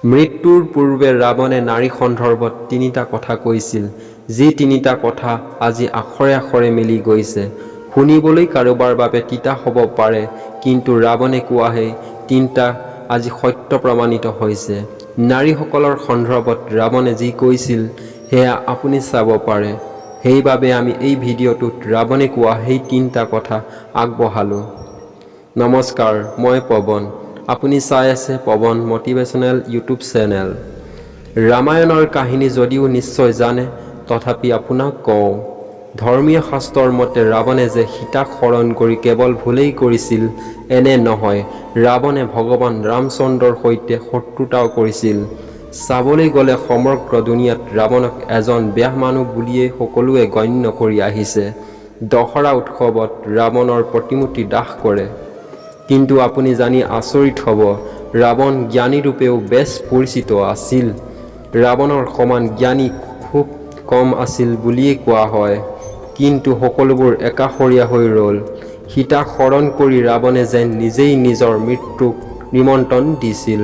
মৃত্যুৰ পূৰ্বে ৰাৱণে নাৰী সন্দৰ্ভত তিনিটা কথা কৈছিল, যি তিনিটা কথা আজি আখৰে আখৰে মিলি গৈছে। শুনিবলৈ কাৰোবাৰ বাবে তিতা হ'ব পাৰে, কিন্তু ৰাৱণে কোৱা সেই তিনিটা আজি সত্য প্ৰমাণিত হৈছে। নাৰীসকলৰ সন্দৰ্ভত ৰাৱণে যি কৈছিল সেয়া আপুনি চাব পাৰে। সেইবাবে আমি এই ভিডিঅ'টোত ৰাৱণে কোৱা সেই তিনিটা কথা আগবঢ়ালোঁ। নমস্কাৰ, মই পৱন। আপুনি চাই আছে পৱন মটিভেশ্যনেল ইউটিউব চেনেল। ৰামায়ণৰ কাহিনী যদিও নিশ্চয় জানে, তথাপি আপোনাক কওঁ, ধৰ্মীয় শাস্ত্ৰৰ মতে ৰাৱণে যে সীতাক হৰণ কৰি কেৱল ভুলেই কৰিছিল এনে নহয়, ৰাৱণে ভগৱান ৰামচন্দ্ৰৰ সৈতে শত্ৰুতাও কৰিছিল। চাবলৈ গ'লে সমগ্ৰ দুনিয়াত ৰাৱণক এজন বেয়া মানুহ বুলিয়েই সকলোৱে গণ্য কৰি আহিছে। দশৰা উৎসৱত ৰাৱণৰ প্ৰতিমূৰ্তি দাহ কৰে। কিন্তু আপুনি জানি আচৰিত হ'ব, ৰাৱণ জ্ঞানীৰূপেও বেছ পৰিচিত আছিল। ৰাৱণৰ সমান জ্ঞানী খুব কম আছিল বুলিয়েই কোৱা হয়। কিন্তু সকলোবোৰ একাষৰীয়া হৈ ৰ'ল। সীতাক হৰণ কৰি ৰাৱণে যেন নিজেই নিজৰ মৃত্যুক নিমন্ত্ৰণ দিছিল।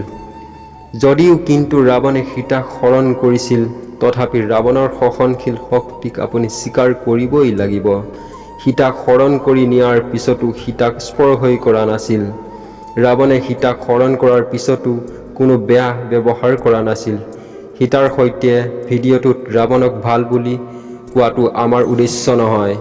যদিও কিন্তু ৰাৱণে সীতাক হৰণ কৰিছিল, তথাপি ৰাৱণৰ সহনশীল শক্তিক আপুনি স্বীকাৰ কৰিবই লাগিব। সীতাক হৰণ কৰি নিয়াৰ পিছতো সীতাক স্পৰ্শই কৰা নাছিল। ৰাৱণে সীতাক হৰণ কৰাৰ পিছতো কোনো বেয়া ব্যৱহাৰ কৰা নাছিল সীতাৰ সৈতে। ভিডিঅ'টোত ৰাৱণক ভাল বুলি কোৱাটো আমাৰ উদ্দেশ্য নহয়।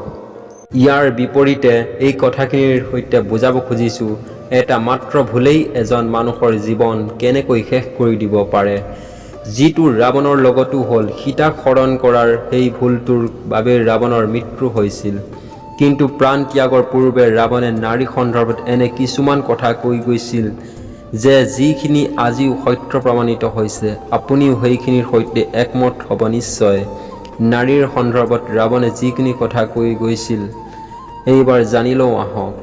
ইয়াৰ বিপৰীতে এই কথাখিনিৰ সৈতে বুজাব খুজিছোঁ, এটা মাত্ৰ ভুলেই এজন মানুহৰ জীৱন কেনেকৈ শেষ কৰি দিব পাৰে, যিটো ৰাৱণৰ লগতো হ'ল। সীতাক হৰণ কৰাৰ সেই ভুলটোৰ বাবেই ৰাৱণৰ মৃত্যু হৈছিল। কিন্তু প্ৰাণ ত্যাগৰ পূৰ্বে ৰাৱণে নাৰী সন্দৰ্ভত এনে কিছুমান কথা কৈ গৈছিল যে যিখিনি আজিও সত্য প্ৰমাণিত হৈছে। আপুনিও সেইখিনিৰ সৈতে একমত হ'ব নিশ্চয়। নাৰীৰ সন্দৰ্ভত ৰাৱণে যিখিনি কথা কৈ গৈছিল, এইবাৰ জানি লওঁ আহক।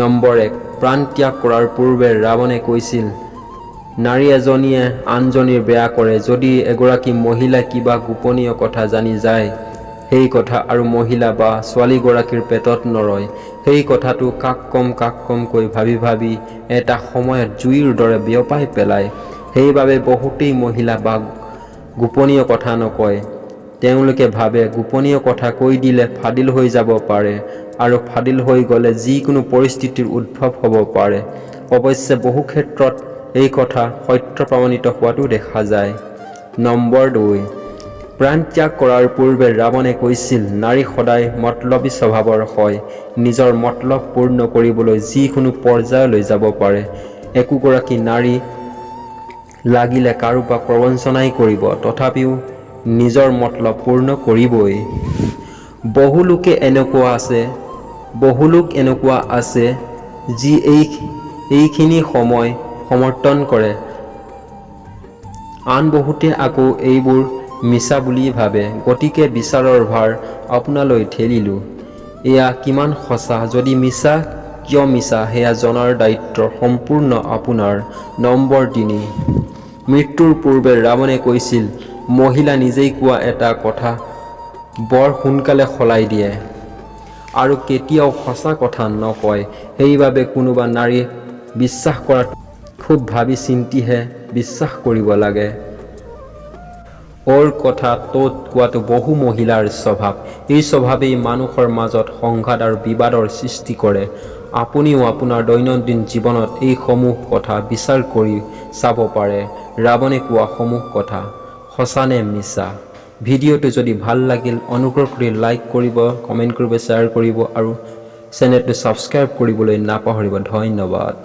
নম্বৰ 1, প্ৰাণ ত্যাগ কৰাৰ পূৰ্বে ৰাৱণে কৈছিল, নাৰী এজনীয়ে আনজনীৰ বেয়া কৰে। যদি এগৰাকী মহিলাই কিবা গোপনীয় কথা জানি যায়, সেই কথা আৰু মহিলা বা ছোৱালীগৰাকীৰ পেটত নৰয়। সেই কথাটো কাক ক'ম কাক ক'মকৈ ভাবি ভাবি এটা সময়ত জুইৰ দৰে বিয়পাই পেলায়। সেইবাবে বহুতেই মহিলা বা গোপনীয় কথা নকয়। তেওঁলোকে ভাবে, গোপনীয় কথা কৈ দিলে ফাদিল হৈ যাব পাৰে আৰু ফাদিল হৈ গ'লে যিকোনো পৰিস্থিতিৰ উদ্ভৱ হ'ব পাৰে। অৱশ্যে বহু ক্ষেত্ৰত এই কথা সত্য প্ৰমাণিত হোৱাটো দেখা যায়। নম্বৰ 2, প্ৰাণ ত্যাগ কৰাৰ পূৰ্বে ৰাৱণে কৈছিল, নাৰী সদায় মতলবী স্বভাৱৰ হয়। নিজৰ মতলব পূৰ্ণ কৰিবলৈ যিকোনো পৰ্যায়লৈ যাব পাৰে। একোগৰাকী নাৰী লাগিলে কাৰোবাক প্ৰবঞ্চনাই কৰিব, তথাপিও নিজৰ মতলব পূৰ্ণ কৰিবই। বহু লোক এনেকুৱা আছে যি এইখিনি সময় সমৰ্থন কৰে। আন বহুতে আকৌ এইবোৰ মিছা বুলি ভাবে। গতিকে বিচাৰৰ ভাৰ আপোনালৈ ঠেলিলোঁ। এয়া কিমান সঁচা, যদি মিছা কিয় মিছা, সেয়া জনাৰ দায়িত্ব সম্পূৰ্ণ আপোনাৰ। নম্বৰ 3, মৃত্যুৰ পূৰ্বে ৰাৱণে কৈছিল, মহিলা নিজেই কোৱা এটা কথা বৰ সোনকালে সলাই দিয়ে আৰু কেতিয়াও সঁচা কথা নকয়। সেইবাবে কোনোবা নাৰীক বিশ্বাস কৰাত খুব ভাবি চিন্তিহে বিশ্বাস কৰিব লাগে। অ'ৰ কথা ত'ত কোৱাটো বহু মহিলাৰ স্বভাৱ। এই স্বভাৱেই মানুহৰ মাজত সংঘাত আৰু বিবাদৰ সৃষ্টি কৰে। আপুনিও আপোনাৰ দৈনন্দিন জীৱনত এইসমূহ কথা বিচাৰ কৰি চাব পাৰে। ৰাৱণে কোৱা সমূহ কথা সঁচা নে মিছা? ভিডিঅ'টো যদি ভাল লাগিল, অনুগ্ৰহ কৰি লাইক কৰিব, কমেণ্ট কৰিব, শ্বেয়াৰ কৰিব আৰু চেনেলটো ছাবস্ক্ৰাইব কৰিবলৈ নাপাহৰিব। ধন্যবাদ।